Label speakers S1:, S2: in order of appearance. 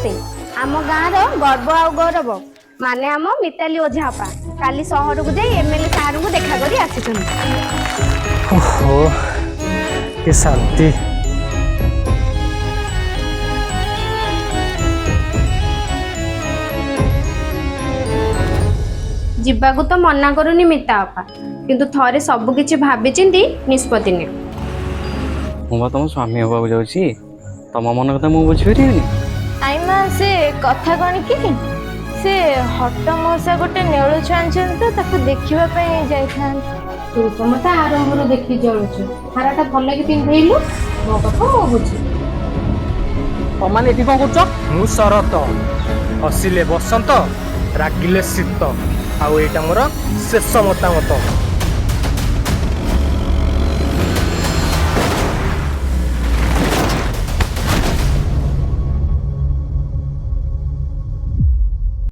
S1: ନମସ୍ତେ। ଆମ ଗାଁର ଗର୍ବ ଆଉ ଗୌରବ ମାନେ ଆମ ମିତାଲି ଓଝା ଅପା କାଲି ସହରକୁ ଯାଇ ଏମଏଲଏ ସାରଙ୍କୁ ଦେଖା କରି ଆସିଛନ୍ତି।
S2: ଓହୋ, କି ଶାନ୍ତି!
S1: ଯିବାକୁ ତ ମନା କରୁନି ମିତା ଅପା, କିନ୍ତୁ ଥରେ ସବୁ କିଛି ଭାବିଚିନ୍ତି ନିଷ୍ପତ୍ତି ନିଅ।
S3: ମୁଁ ବା ତମ ସ୍ୱାମୀ ହେବାକୁ ଯାଉଛି, ତମ ମନ କଥା ମୁଁ ବୁଝିପାରିବିନି?
S4: ଆଇମା, ସେ କଥା କଣ କି, ସେ ହଟ ମଉସା ଗୋଟେ ନେଉଳ ଛୁଆ ଆଣିଛନ୍ତି ତ, ତାକୁ ଦେଖିବା ପାଇଁ ଯାଇଥାନ୍ତି।
S5: ତୁ ତ ମତେ ଆରମ୍ଭରୁ ଦେଖି ଜଳୁଛୁ। ହାରଟା ଭଲ କି ପିନ୍ଧେଇଲୁ। ମୋ କଥା ମୁଁ ବୁଝିବି।
S6: ତମାନେ ଏଠି କଣ କରୁଛ?
S2: ମୁଁ ଶରତ, ହସିଲେ ବସନ୍ତ, ରାଗିଲେ ଶୀତ, ଆଉ ଏଇଟା ମୋର ଶେଷ ମତାମତ।